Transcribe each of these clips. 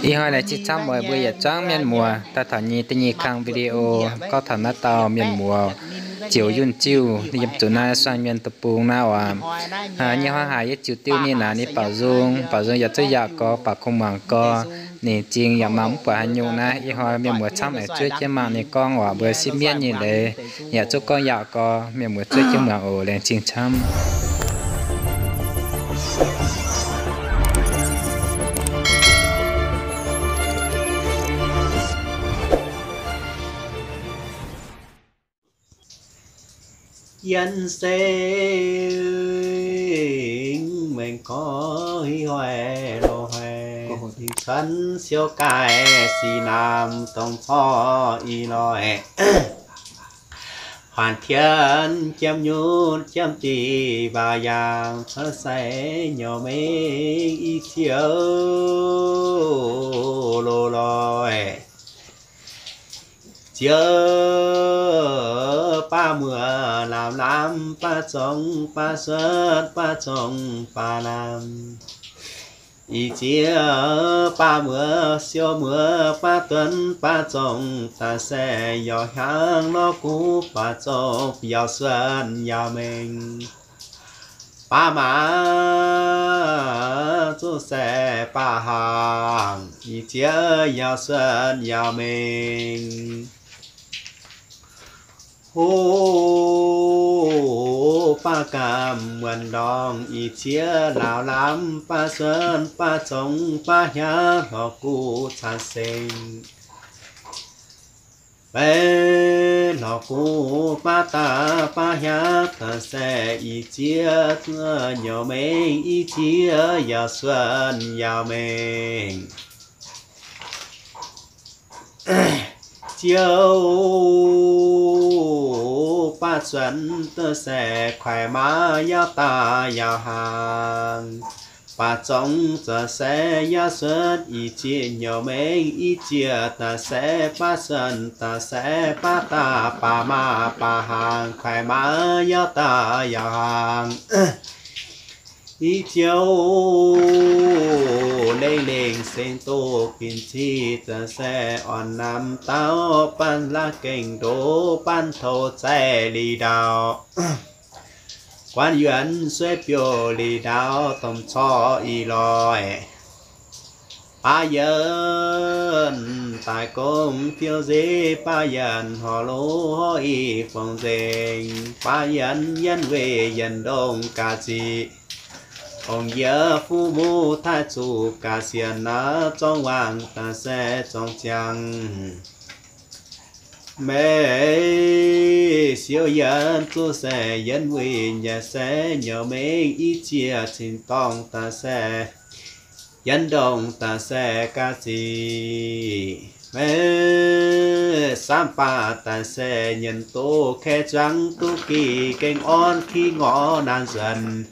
Ih hnoi laengz zingh camv oc, mbuo yietc zungv mienh muoz daaih taux nyei da'nyeic kang video gorngv taux naaiv dauh mienh muoz Ziouc Yunh Ziuh yiem zuqc naaiv Suan Mienh deic-bung naaiv oc. Nyei hnoi haic yie ziux diuh ninh naaic ninh baaux nzung, baaux nzung yaac zuqv yaac gorx, baaux kungx muangx gorx, ninh zingh yaac mangc mv buatc haaix nyungc naaiv. Ih hnoi mienh muoz camv aengx zuov jienv mangc ninh gorngv oc, mbuo sipv mienv nyei leiz yaac zuqv gorngv yaac gorx, mienh muoz zuov jienv muangx oc. Laengz zingh camv. Yiem seng mengh gorx ih hnoi loz-hnoi, dingc cuotv siou gaaih sic naamh dongh corc ih hnoi. Huaanc tienv jiemv nyutc jiemv diqc mbaac yaangh cuotv sai nyouc mengh i ziex loz-hnoi. Ziex baav muoz lamz lamz baav zongx baav suotv baav zongx baav lamz. Ih ziex baav muoz siou muoz baav duonv baav zongx daaih se yaac hiaangx lorz guv baac zongx yaac suotv yaac mengh. Baav maac zuqc se baav hnaangx ih ziex yaac suotv yaac mengh. Ho baav gaamh muonc ndorngx ih ziex laauh lamz baav suonv baav zongx baav hiaangx lorz guv caanx seng. Maiv lorz guv baav daaih baav hiaangx daaih se ih ziex nyouc mengh ih ziex yaac suonv yaac mengh. Ziouv baav suonv daaih se kuaaic maac yaac daaih yaac hnaangx. Baav zongx daaih se yaac suonv ih ziex nyouc mengh ih ziex daaih se baav suonv daaih se baav daaih baav maac baav hnaangx kuaaic maac yaac daaih yaac hnaangx. Ih Ziouv lengh lengh seng doqc ginc ciqv daaih se orn namx dauh banh laav gengh ndoqv banh toux zaih lic ndaauv. Guan yuonx sueih biouv lic ndaauv domh corc ih loih. Baav yienh daaih gong fiou nzeix, baav yienh horh loz horh ih fong nzengc, baav yienh yienh weih yienh ndongh ga'zic. Ong-yie fuqv muv taaih zuqc ga'sienx naaiv zorng wangc daaih se zorng ziangx. Meix siou yienh zuqc se yienh weih nyei se nyouc mengh i ziex cin-dorngh daaih se yienh ndongh daaih se ga'zic. Meix samv baac daaih se nyienx doqc kaeqv zuangx duqv gih gengh orn ki ngorc naanc nzuonx.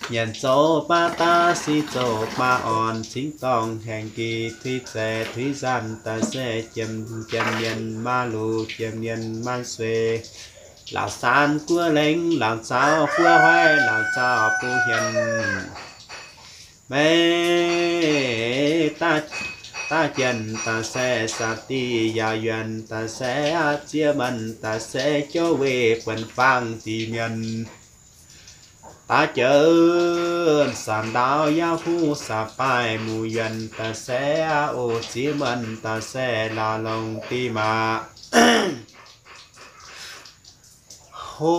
Nyanc zoux baav daav sic zoux baav orn cin-dorngh haengh gih tuix zaeqc tuix nzaanh daaih se jiem jiem mienh maaz luc jiem mienh maaz sueix. Laauc saan guoqv lengx laauc zaaux guoqv hoiv laauc zaaux buv hmien. Meix daav jienh daaih se saanx diqc yaac yuonc daaih se aqv ziex menh daaih se jouv weih buonc fangx diqc mienh. Daav jienh saanx ndaauv yaac huv saah baaih muc yuonc daaih se aqv oc ziex menh daaih se laauc longc diqc maac. Ho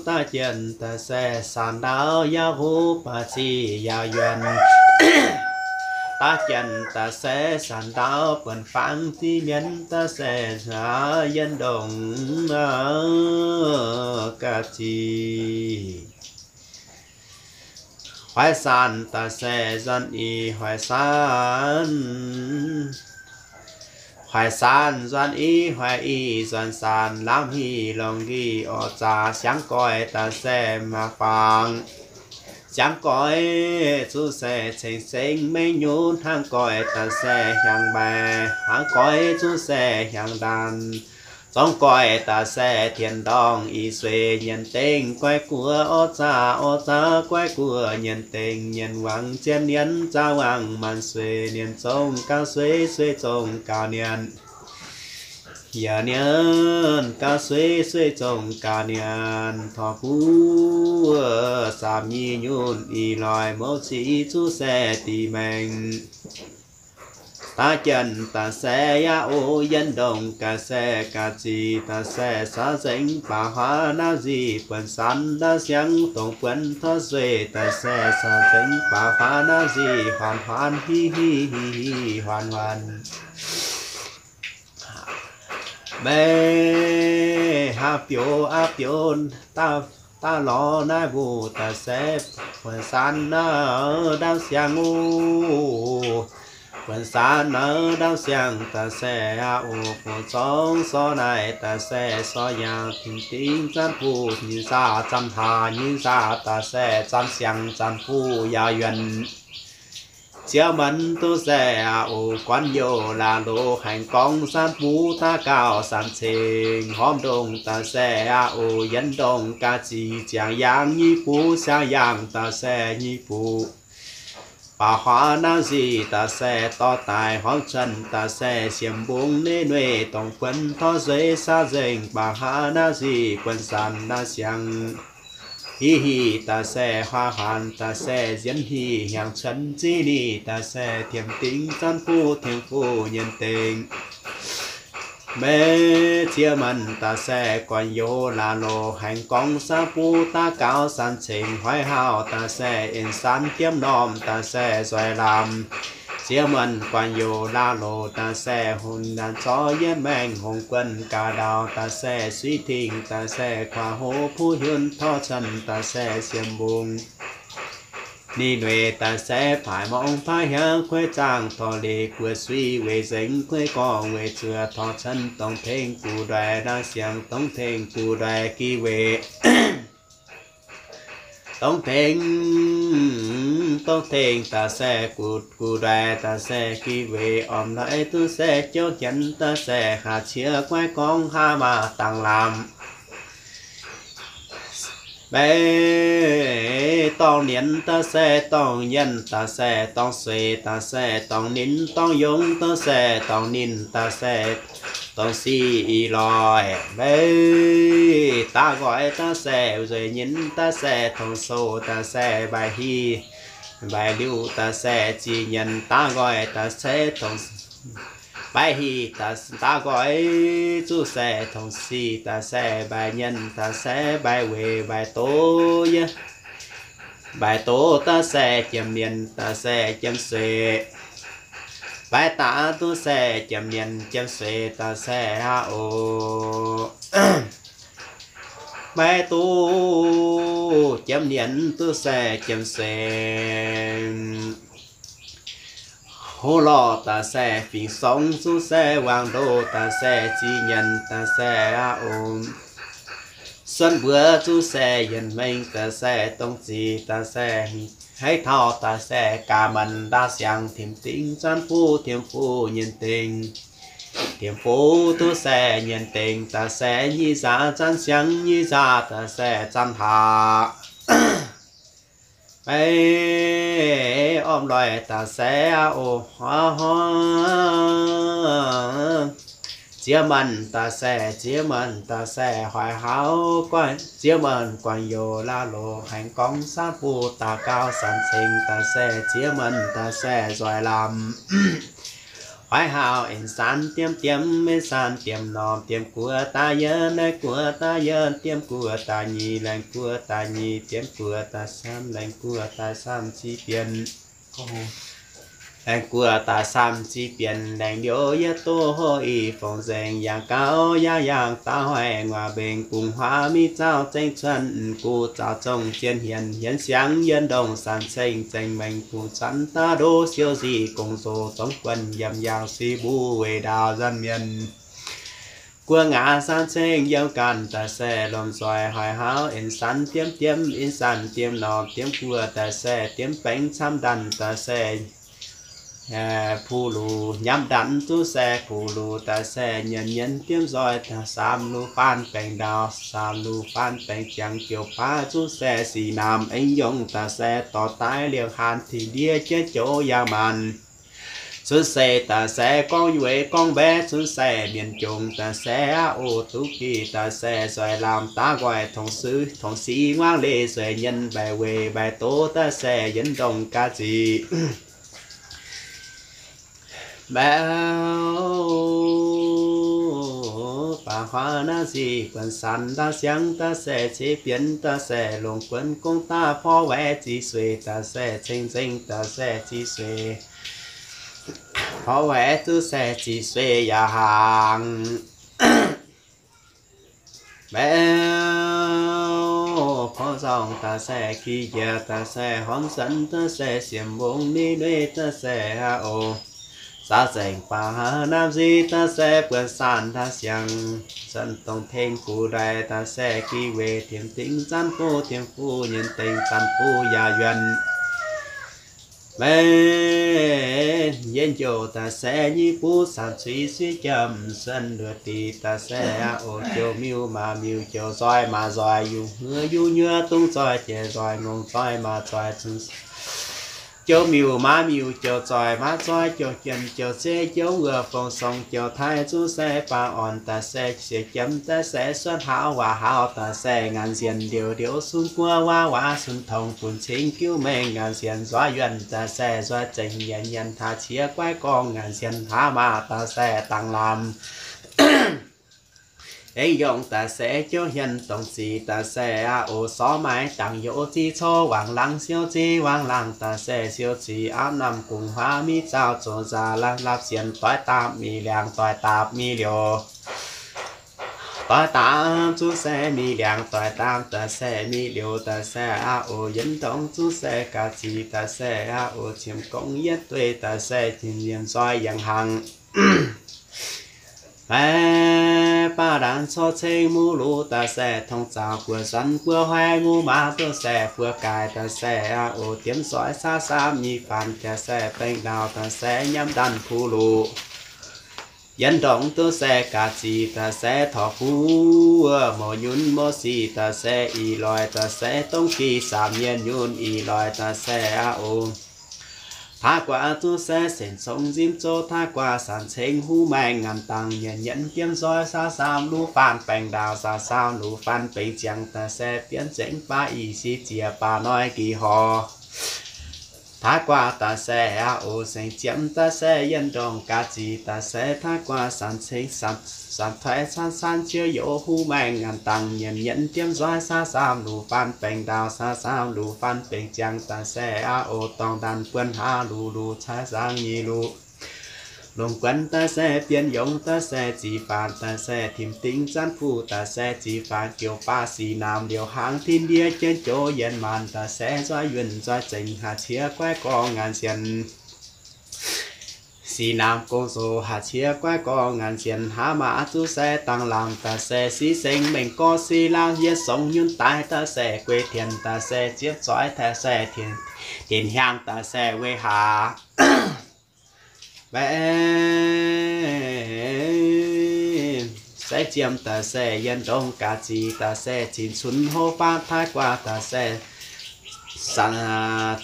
daav jienh daaih se saanx ndaauv yaac huv baac ziqc yaac yuonc. Daav jienh daaih se saanx ndaauv buonc fangx diqc mienh daaih se yienh ndongh ga'zic. Hoic saanx daaih se nzuonx i hoic saanx. Hoic saanx nzuonx i hoic i nzuonx saanx lamh hih longc nqih orc zaax siangx goix daaih se maac fangx. Siangx goix zuqc se ceng sengx mengh nyunc hnangv goix daaih se hiaangx mbaih hnangv goix zuqc se hiaangx ndaanh. Zorngv goix da'saeqv tienx ndorngh ih sueih nyienx dengh guaiv guoqv orv zaqv orv zaqv guaiv guoqv nyienx dengh nyienx wangc zien nienv zaqv wangc maanc sueih nienx zongh gauh sueih sueih zongh gauh nienx. Yaac nienx gauh sueih sueih zongh gauh nienx torngv buov saamx nyic nyunc ih loic mouv cic zuqv saeh dih maengx. Daav jienv da'saeqv aqv oc, yiem ndongh ga'saeqv ga'ziex da'saeqv saax nzengc baac huaax naaiv nzih buonc saan naaiv siangx dongh buonc torv sueih da'saeqv saax nzengc baac huaax naaiv nzih huaanx huaanx hiv hiv hiv hiv huaanx huaanx. Meih haav bioux aqv bioux daav lorz naaiv mbuo da'saeqv buonc saan naaiv ndaamv siangx oc. Buonc saan naaiv ndaamv siangx da'saeqv aqv oc, buonc zorngv sorv naaic da'saeqv sorv yaangh tin dingv zanv buv nyei nzaav zanv hlaax nyei nzaav da'saeqv zanv siangx zanv buv yaauc yuonc. Ziex manc duqv saeh aqv oc, guanv youh laaix loz haengx gorngv sanv buv daav gauh sanc ceng hormv ndongh da'saeqv aqv oc, yienv ndongh ga'ziex ziangx yaangh nyic buv siangx yaangh da'saeqv nyic buv. Baac huaax naaiv nzih da'saeqv dorh daaih hormv cuotv da'saeqv siemx mbungv neiv nueic dongh buonc torv sueih saax nzengc baac huaax naaiv nzih buonc saan naaiv siangx. Hiv hiv da'saeqv huaax huaanx da'saeqv nzienv hiv hnyangx cuotv ziv ninh da'saeqv tiemx dingc zanv buv tiemx buv nyienx dengh. Meih ziex manc da'saeqv guanv youh laaix loz haengx gorngv sanv buv daav gauh sanc ceng hoic hauh da'saeqv en sanv diemv normh da'saeqv nzoih lamh. Ziex manc guanv youh laaix loz da'saeqv hungh naanc zorqv yietv maengh hungh guonc gaax ndaauh da'saeqv suiv tingh da'saeqv kuaaiv hoz puv hiuv torv cuotv da'saeqv siemx mbungv. Ninh nueic da'saeqv paaic morngh paaiv hiaangx kuaiv zaangh torv leiz guoqv suiv weic nzengc kuaiv gorngv weic zuoqc torv cuotv dongh tengx guv ndueic naaiv siangx dongh tengx guv ndueic gi weic. Dongh tengx, dongh tengx da'saeqv guv, guv ndueic da'saeqv gi weic ormx laaix duqv saeh jouv hienx da'saeqv haac qiex guaiv gorngv haav maah dangx lamh. Maiv dorngh nienx da'saeqv dorngh nyienh da'saeqv dorngh sueic da'saeqv dorngh ninh dorngh yongz da'saeqv dorngh ninh da'saeqv dorngh sic ih loic. Maiv daav nqoi da'saeqv nzueic nyinx da'saeqv tongx sou da'saeqv mbaaix hiv mbaaix liuh da'saeqv zih nyienx daav nqoi da'saeqv tongx mbaaix hiv daav nqoi zuqc saeqv tongx sic da'saeqv mbaaix nyienh da'saeqv mbaaix weic mbaaix doz yie mbaaix doz da'saeqv jiem nienx da'saeqv jiem sueic mbaaix daav duqv saeqv jiem nienx jiem sueic da'saeqv aqv oc. Maiv duqv jiem nienx duqv saeqv jiem sueic. Hov lorh da'saeqv fingx songx zuqc saeqv wangc ndoh da'saeqv zih nyanc da'saeqv aqv oc. Suonv mbuox zuqc saeqv yienc mengh da'saeqv dongh zih da'saeqv haiz taux da'saeqv gaax manc ndaauv siangx timx dingc zanv fuqv timx fuqv nyienh dengh. Timx fuqv duqv saeqv nyienh dengh da'saeqv nyic nzaax zanv siangx nyic nzaax da'saeqv zanv hlaax. Maiv ormx loic da'saeqv aqv oc. Ziex manc da'saeqv, ziex manc da'saeqv hoic hauv guanh, ziex manc guanh youh laav loz haengx gorngv saanv buv daaih gauh sanc ceng da'saeqv, ziex manc da'saeqv nzoih lamh. Hoic hauv en saanv diemv diemv, en saanv diemv normh, diemv guoqv daaih yienv, laengz guoqv daaih yienv, diemv guoqv daaih nyic, laengz guoqv daaih nyic, diemv guoqv daaih samv, laengz guoqv daaih samv ziqc bienc. Laengz guoqv daaih samv ziqc bienc, laengz liouh yietv duqv hlo ih fongc nzengc, yangh gauh yangh yangh daaih hoic nguaaic mbengx, bungx huaav miv zauh zengv cuotv, guv zaux zongh zien hienx, hienx siangx yietv ndongh sanc ceng, zengc mengh bungx zanv daaih ndoqv siou nzic, gong-zoh zorngv buonc yiem yaangh sic mbuv weic ndaauh nzanc mienh. Guoqv ngaax sanc ceng yiem ganh da'saeqv lomh nzoih hoic hauv en saanv diemv diemv, en saanv diemv normh, diemv guoqv da'saeqv, diemv baengx camv ndanc da'saeqv, Puv luc nyanv ndanc zuqc se puv luc daaih se nyienz nyienz diemv nzoih, saam luc faanv baengc ndaauh, saam luc faanv baengc ziangx jiouv baav zuqc se sic naamh aengx yongh daaih se dorh daaih liouh haanh tih ndiev jienv joux yaac maanc. Cunv se daaih se gorngv yueiz gorngv mbaeqv, cunv se mienh jongx daaih se aqv oc. Duqv bieqc daaih se nzoih lamh daav nqoi tongx si, tongx si nguaaiv leiz nzueic nyien mbaih weic mbaih doz daaih se yienx ndongh ga'zic. Mbaeqv baac huaav naaiv sic buonc sanc daaih siangx daaih se ceix bienx daaih se longc guonv gong daaih porv waeqv zih sueic daaih se ceng nzengc daaih se zih sueic. Porv waeqv zuqc se zih sueic yaac hnaangx. Mbaeqv porv nzorngh daaih se ki njiec daaih se horngz zanc daaih se siemx mbong ni nueiv daaih se aqv oc. Zaux nzengc baac huaav naaiv sic daaih se buonc sanc daaih siangx, zanc dongh tengx gux ndaix daaih se ki weic tiemx dingc zanc fuqv tiemx fuqv nyienh dengx zanc fuqv yaac yuonc. Mbaeqv yietc njoux daaih se nyic buv sanc cuix suiv jomc, suonc luoqc diqc daaih se aqv oc. Jouh miuc maac miuc jouh nzoih maac nzoih, yungh hnyuox yungh hnyuox dungv nzoih jiex nzoih, ngongh nzoih maac nzoih, jouh miuc maac miuc jouh nzoih maac nzoih, jouh jien jouh zeiv jouh wuov fong song jouh taaih zuqc se baac orn daaih se siec jiem daaih se suonv haaix waac haaix daaih se ngaanc sienx liouc liouc sun guoqv waac waac sun tongx bun cingx jiuv mengh ngaanc sienx nzoih yuonh daaih se nzoih zengc nyienc nyienc hlaax qiex guaiv gorngv ngaanc sienx hlaax maah daaih se dangh lamh. Aengx yongh daaih se jouv hmien dongh zic daaih se aqv oc. Sorv maaih dangc youz zic cov wangc laangh siou zic wangc laangh daaih se siou zic aapv namh gungx huaav miv zaux zoqc nzaac laapv laapv sienx doix daapv mingh liangx doix daapv mingh liouc. Doix daapv zuqc se mingh liangx doix daapv daaih se mingh liouc daaih se aqv oc. Yienx ndongc zuqc se ga'zic daaih se aqv oc. Qiemx gong yietv dueiv daaih se jiex yienx nzoih yangh hnaangx. Mbaeqv baav ndanc corc ceng muv luc daaih se tong zaux buoz zanc buoz huaix muv maaz duqv se buoz gaaix daaih se aqv oc. Diemv nzoih saav saamv nyic faanv daaih se baengc ndaauh daaih se nyanv ndanc puv luc. Yienx ndongc duqv se ga'zic daaih se torc fuqv, mouz nyunc mouz sic daaih se ih loic daaih se dongv gic saamc nyienh nyunc ih loic daaih se aqv oc. Taav guaax zuqc se senc congx nzimv zouv taav guaax sanc ceng huv maengh ngaanc dangh nyienc nyienc diemv nzoih saav saamv luc faanv baengc ndaauh saav saamv luc faanv baengc ziangx daaih se bienv zengx baav ih sic ziec baav noi nqi horc. Taav guaax daaih se aqv oc. Sengx ziemx daaih se yienx ndongc ga'zic daaih se taav guaax sanc ceng sanc toiv canv canv ziouv youz huv maengh ngaanc dangh nyienc nyienc diemv nzoih saav saamv luc faanv baengc ndaauh saav saamv luc faanv baengc ziangx daaih se aqv oc. Dorngh ndanc buonc hlaax luc luc caaiv zaangc nyic luc. Longc guonx daaih se bienv yongz daaih se zic faanv daaih se timx dingc zanv fuqv daaih se zic faanv jiouv baav sic naamh liouh hnaangx tin ndiev jienv joux yienx maanc daaih se nzoih yuonh nzoih zengc haaix qiex guaiv gorngv ngaanc sienx. Sic naamh gong-zoh haaix qiex guaiv gorngv ngaanc sienx hlaax maac zuqv se dangh lamh daaih se sic sengx mengh gorx sic laangh yietv songx nyunc daaih daaih se guei tienx daaih se ziepv zoix daaih se dinc hiaangx daaih se weic haax. Mbaeqv saiv ziemx daaih se yienx ndongc ga'zic daaih se zinc cunx hov faatv taav guaax daaih se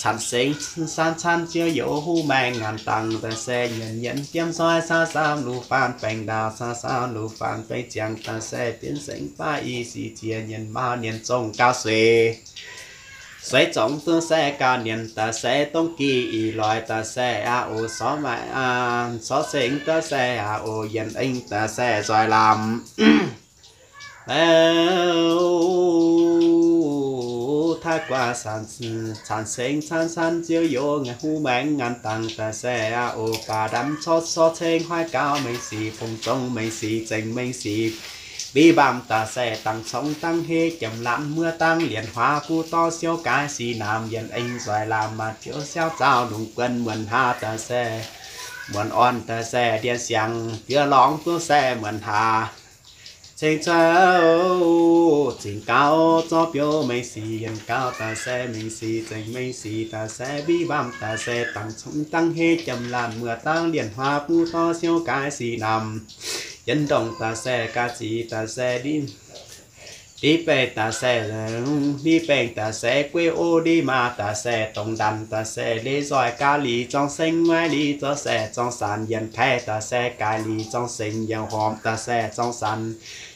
canx sengx sanv canv ziouv youz huv maengh ngaanc dangh daaih se nyienc nyienc diemv nzoih saav saamv luc faanv baengc ndaauh saav saamv luc faanv baengc ziangx daaih se bienv sengx baav i sic ziex nyienc maaz nyienc zongh gauh sueix. Sueix zongx duqv se gauh nyienc daaih se dongh gic ih loic daaih se aqv oc. Sorv maaih sorv sengx duqv se aqv oc. Yienx eng daaih se nzoih lamh. Taav guaax canx sengx canv canv ziouv youz huv maengh ngaanc dangh daaih se aqv oc. Baac ndanc corc corc ceng hoiv gauh mengh sic, fongc zong mengh sic, zengc mengh sic, biv mbaamh daaih se dangh congx dangh heiv, jiem laanh muoz dangh lienc huaav, buv dorv siouv gaaix sic naamh yienx eng nzoih lamh maaih ziouv siauv zaauh lungz guon muonc haav daaih se muonc orn daaih se ndiev siangx juov lorngx duqv se muonc haav. ceng zauv, zingc gauh zorqv biouv mengh sic, yienc gauh daaih se mengh sic, zengc mengh sic daaih se mbiv mbaamv daaih se dangc congx dangv heiv jiem laanh muoz dangv lienh huaav buv dorv siouv gaaix sic namx, yienc ndongh daaih se ga'zic daaih se ndiv, ndiv bengh daaih se, ndiv bengh daaih se gueiv o, ndiv maa daaih se dongh ndanc daaih se leiz nzoih gaax lic zorng seng, nguaaiv lic zorng se zorng sanc, yienc taaih daaih se gaaix lic zorng seng, yienc horpc daaih se zorng sanc,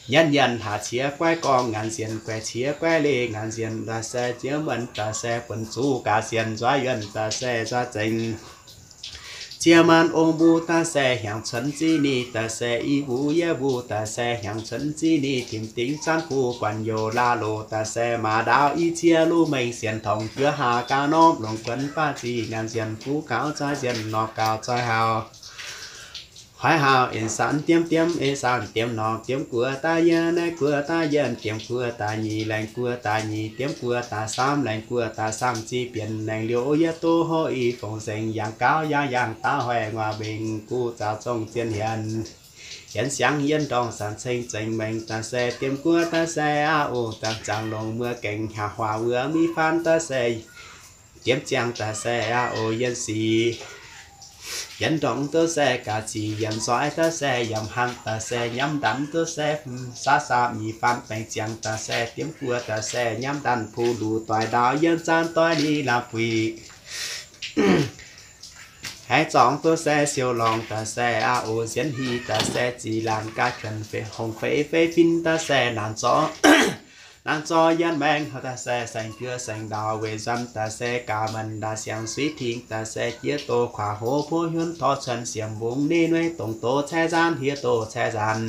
nyienv nyienc hlaax qiex guaiv gorngv ngaanc sienx, guaix qiex guaiv leiz ngaanc sienx daaih se ziex muonc daaih se buonc zuqc gaax sienx, nzueic yuonh daaih se nzueic zengc. Ziex muonc ong mbuo daaih se hnyangx cuotv ziqv nitv daaih se i mbuo yie mbuo daaih se hnyangx cuotv ziqv nitv, timx dingc zanv buo guanc youc laav loz daaih se maac ndaauv i ziex luv mengh sienx tongx juov hlaax gaax norm longc guonx baav ziqc ngaanc sienx fuqv gaux zoi sienx norqc gaux zoi hauh. Hoiv hauh en sanv diemv diemv ei sanv diemv norqc diemv guoqv daaih yienh, naaiv guoqv daaih yienh, diemv guoqv daaih nyic, laengz guoqv daaih nyic, diemv guoqv daaih samv, laengz guoqv daaih samv, ziqv bienc laengz liouh yietv duqv hov i fongc nzengc, yangh gauh yangh yangh daav hoic nguaaz mbengx guv zaux zongh zien hienx. Yienx siangx yienx ndorngh sanc ceng zengc mengh daaih se diemv guoqv daaih se aqv oc, zaangc zaangc longc muoz gaengh hnyangx huaax wuov mi faanv daaih se diemv ziangh daaih se aqv oc, yienx sic yienx ndongh duqv se ga'zic, yienx nzoih daaih se yaac hnangv daaih se nyiemv ndanc duqv se saav saah mi faanv baengc ziangh daaih se diemv guoqv daaih se nyiemv ndanc puv luc doic ndaauv yienx zaanv doic ni lamh buic. Haiz zorngx duqv se siou lorngh daaih se aqv oc, nzienv hih daaih se zic laanh ga'juonc fei hongh fei fei fin daaih se naanc zorqv naanc zorqv yienx maengx daaih se saeng-guoqv saeng-ndaauv weic nzuonx daaih se gaax maanc ndaaih siangx suiv tengx daaih se jiex doz kuaaic hoz buov hiuonv torv cuonx siemx mbungx ninh nueiv dongh doz caeqv nzaanv hieh doz caeqv nzaanc,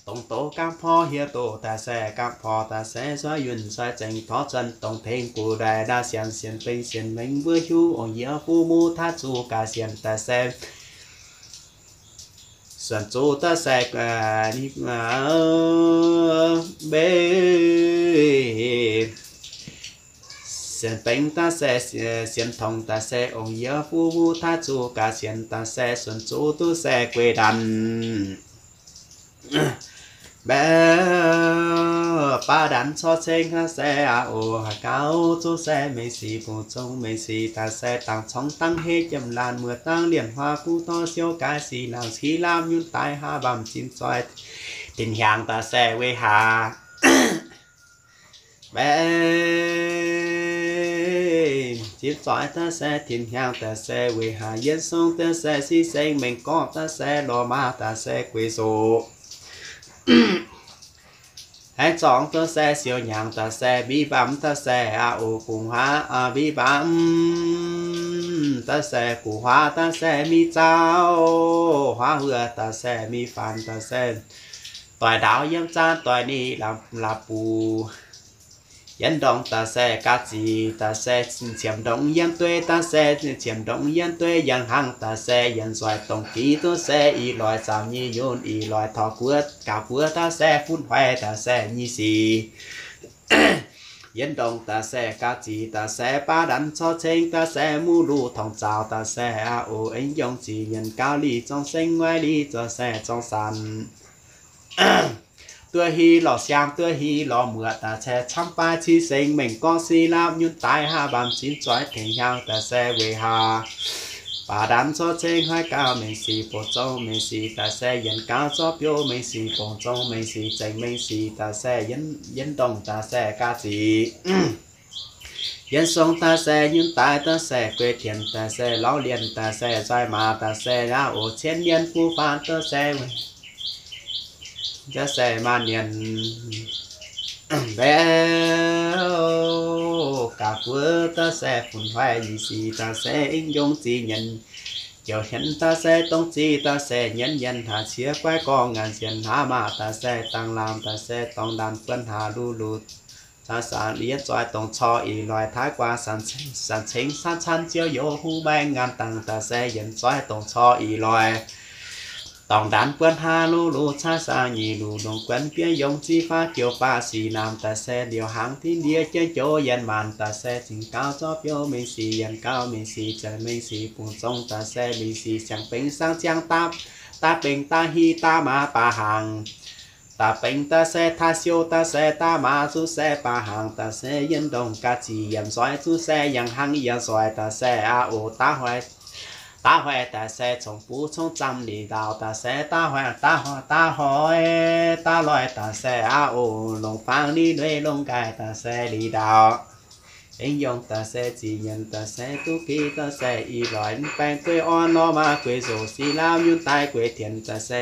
dongh doz gaamv porv hieh doz daaih se gaamv porv daaih se nzueic yunh nzueic zengc torv cuonx dongh tengx guv ndaih ndaaih sienx sienx bengx sienx mengh mbuo hiuv ong-yie fuqv muv taav zuqc gaax sienx daaih se suonc zuqc daaih se mbenc sienx bengx daaih se sienx tongx daaih se ong-yie fuqv muv taav zuqc gaax sienx daaih se suonc zuqc duqv se guei ndanc mbenc baav ndanc corc ceng haaix se aqv oc, haaix gauh zuqc se mengh sic bungx zong mengh sic daaih se dangc congx dangv heiv jiem laanh muoz dangv lienh huaav buv dorv siouv gaaix sic namx cingx lamh nyunv daaih haav mbaamh zimv zoih tin hnyangx daaih se weic haaix mbenc zimv zoih daaih se tin hnyangx daaih se weic haaix yienx song daaih se siqv seng mengh gorngv daaih se lorz maaz daaih se gueix soqc haiz zorngx duqv se siou hnyangx daaih se mbiv mbaamv daaih se aqv oc, gu'nguaaz mbiv mbaamv daaih se gu'nguaaz daaih se mbiv zauv, huaav huoqv daaih se mbiv faanx daaih se doic ndaauv yiem zaanv doic ni laav buc yienx ndongh daaih se ga'zic daaih se qiemx ndongh yiem dueiv daaih se qiemx ndongh yiem dueiv yienx hnangv daaih se yienx nzoih dongh div duqv se ih loic zaauc nyei yunh ih loic torc guoqv gaux guoqv daaih se fun huai daaih se nyei sic yienx ndongh daaih se ga'zic daaih se baav ndanc corc ceng daaih se muv luv tongx zaux daaih se aqv oc, aengx yongh zic nyienx gauh lic zorng seng nguaaiv lic zorng se zorng sanc duqv hih lorz siang duqv hih lorz muoqc daaih se camv baav cingx seng mengh gorngv siqv lamh nyunv daaih haav mbaamh zimv zoih tengx hnyangx daaih se weic haaix baav ndanc corc ceng haiz gauh mengh sic bungx zong mengh sic daaih se yienx gauh zorqv biouv mengh sic bungx zong mengh sic zengc mengh sic daaih se yienx ndongh daaih se ga'zic yienx song daaih se nyunv daaih daaih se guei tienx daaih se lauv lienh daaih se nzoih maaz daaih se aqv oc, cien nienh buv faanv daaih se daaih se maaz nienh mbenc gaux guoqv daaih se fun huai nyei sic daaih se aengx yongh zic nyienx jouh hienx daaih se dongh zic daaih se nyienx nyienx hlaax qiex guaiv gorngv ngaanc sienx hlaax maaz daaih se dangh laamh daaih se dorngx ndanc buonv hlaax luv luv caa saanc yietv zoih dongh corc ih loic taaix guaax sanc ceng sanc canh ziouv youz huv maengx ngaanc dangh daaih se yienx zoih dongh corc ih loic dorngx ndanc buonv hlaax luv luv caa saanc nyic luv longc guonx bieiv yongh ziqv faaux jouh baav sic naamh daaih se liouh hnangv diqv ndiev jienv jouv yienx maanc daaih se zingc gauh zorqv biouv mengh sic yienx gauh mengh sic zengc mengh sic bungx zong daaih se mengh sic siang-bengx saang ziangh daav, daav bengx daav hiv daav maaz baac hnaangx da'bengx da'se taaih siou da'se da'maaz zuqc se baac hnaangx da'se yiem ndongh ga'zic yiem nzoih zuqc se yangh hnangv yiem nzoih da'se aqv oc. Da'hoic da'se congx buv congx zaamv liuz ndaauh da'se da'hoic da'hoic da'hoic da'loic da'se aqv oc. Longc fangx ni nueiz longc nqaih da'se liuz ndaauh Eng yongh da'se zic nyienz da'se duqv giv da'se ih loic mv baengh guei orn lorh maaz guei zoqc si lamh nyunc daaih guei tienx da'se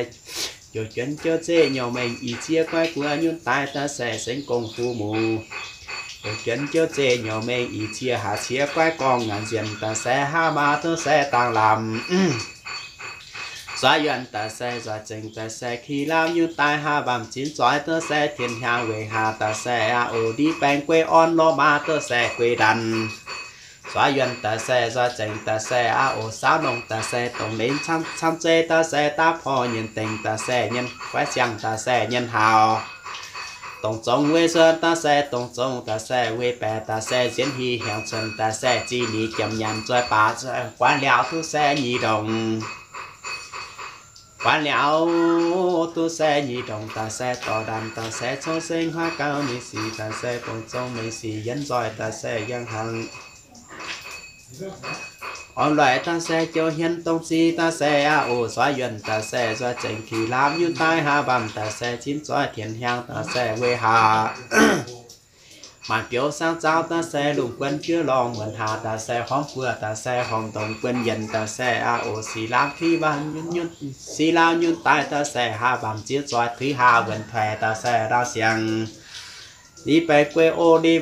jouv juonc jouv zeqv nyouc mengh ih ziex guaiv guoqv nyunc daaih da'se sengx gong fu muc. Jouv juonc jouv zeqv nyouc mengh ih ziex haac ciex guaiv gorngv ngaanc nzienh da'se haav maaz duqv se dangh lamh Nzoih yuonh da'se nzoih zengc da'se ki lamh nyunc daaih haav mbamv zinh zoih duqv se tien hnyangx weic haac da'se aqv oc. Ndiev baengh guei orn lorh maaz duqv se guei ndanc. Nzoih yuonh da'se nzoih zengc da'se aqv oc. Saauv nongh da'se dongh lenz camv camv zeiv da'se daav porv nyienz dengh da'se nyienz guaiv siang da'se nyienz haaux. Dongh zong weic cuotv da'se dongh zong da'se weic baeqc da'se nzienv hih hiaangx cuotv da'se zinh ninh jiem nyanc nzoih baac guanv liaauc duqv se nyic ndongc. Guanv liaauc duqv se nyic ndongc da'se dorh ndanc da'se congv seng huaav gauh mengh sic da'se dongh zong mengh sic yienz nzoih da'se yangh hnangv. Orn loic da'se jouv hmien dongh zic da'se aqv oc. Nzoih yuonh da'se nzoih zengc ki lamh nyunc daaih haav mbamv da'se zinh zoih tien hnyangx da'se weic haac maanc biouv saangv zaauv da'se lungh guon juov lorngh muonc haac da'se hormv buoz da'se horngh ndongc buonv yienc da'se aqv oc. Si lamh tuix mbamv nyunc, si lamh nyunc daaih da'se haav mbamv zinh zoih tuix haav wuonc tuix da'se ndaauv siangx. Ni baengh guei o, ni,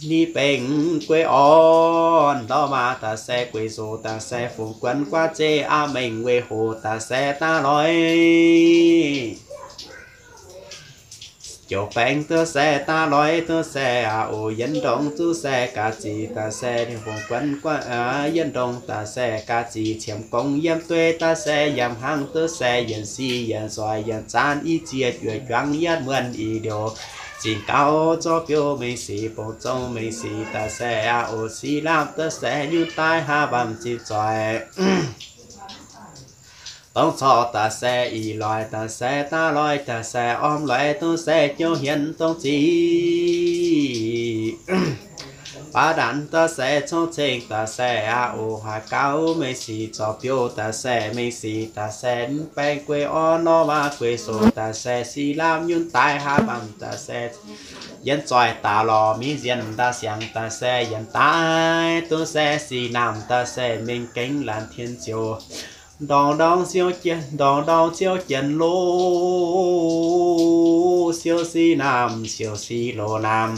ni baengh guei orn lorh maaz da'se guei zoqc da'se fungx guon guaav zeiv aqv mengh weic hoc da'se daav loic jouv baengh duqv se daav loic duqv se aqv oc. Yienz ndongc duqv se ga'zic da'se fungx guon guaav, yienz ndongc da'se ga'zic qiemx gong yiem dueiv da'se yiem hnangv duqv se yienc si yienc nzoih yienc zaanv i ziex juoc juangv yietv muonh i liouc zinh gauh zorqv biouv mengh sic bongc zong mengh sic da'se aqv oc. Si lamh duqv se nyunc daaih haav mbamv zinh zoih dongh corc da'se ih loic da'se daav loic da'se orm loic duqv se jouv hmien dongh zic baav ndanc da'se congv ceng da'se aqv oc. Haaix gauh mengh sic zorqv biouv da'se mengh sic da'se mv baengh guei orn lorh maaz guei zoqc da'se si lamh nyunc daaih haav mbamv da'se yienz zoih daaih lorh mingh nzienh ndaauv siangx da'se yienz daaih duqv se si naamh da'se mingh gengh laanh tien ziouc ndorngx ndorngx ziouv jien, ndorngx ndorngx ziouv jien lo, siouv si naamh, siouv si loz naamh,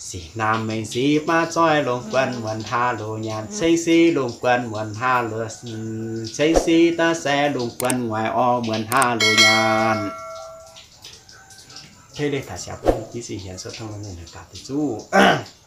si naamh mengh si baav zoih lungh guon muonc haav loz nyaanh, ceng si lungh guon muonc haav loz, ceng si da'se lungh guon nguaaic orv muonc haav loz nyaanh. Tv le taac siaaux bun jiv sic hienx cuotv tong ninh gaax deix zuqv